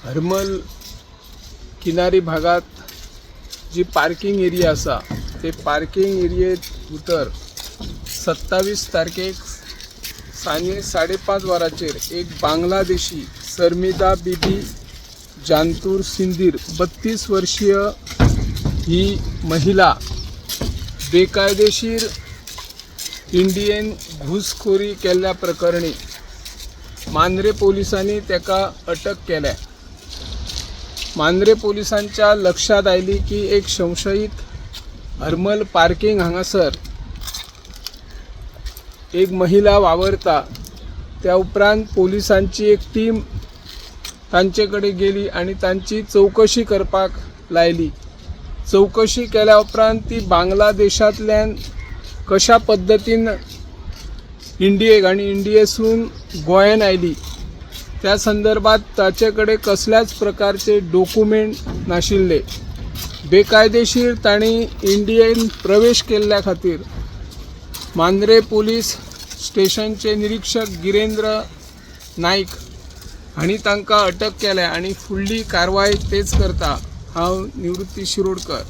हरमल किनारी भागात जी पार्किंग एरिया आसा ते पार्किंग एरियेत भितर 27 तारखेक सांजे 5:30 वरांचेर एक बांगलादेशी सरमिदा बीबी जानतूर सिंदीर 32 वर्षीय ही महिला बेकायदेशीर इंडियन घुसखोरी केल्ल्या प्रकरणी मांद्रे पोलिसांनी ताका अटक केल्या. मांद्रे पोलिसांच्या लक्षात आयली की एक संशयीत हरमल पार्किंग हांगासर एक महिला वावरता. त्या उपरांत पोलिसांची एक टीम तांचे कडेन गेली आनी तांची चवकशी करपाक लायली. चवकशी केल्या उपरांत ती बांगलादेशांतल्यान कशा पद्दतीन इंडियेक आनी इंडियेसून गोंयान आयली त्या संदर्भात ताचे कडेन कसल्याच प्रकारचे डॉक्युमेंट नाशिल्ले. बेकायदेशीर तांणी इंडियेन प्रवेश केल्ल्या खातीर मांद्रे पोलीस स्टेशनचे निरीक्षक गिरेंद्र नाईक हांणी तांकां अटक केल्या आनी फुडली कारवाय तेच करता. हांव निवृत्ती शिरोडकर.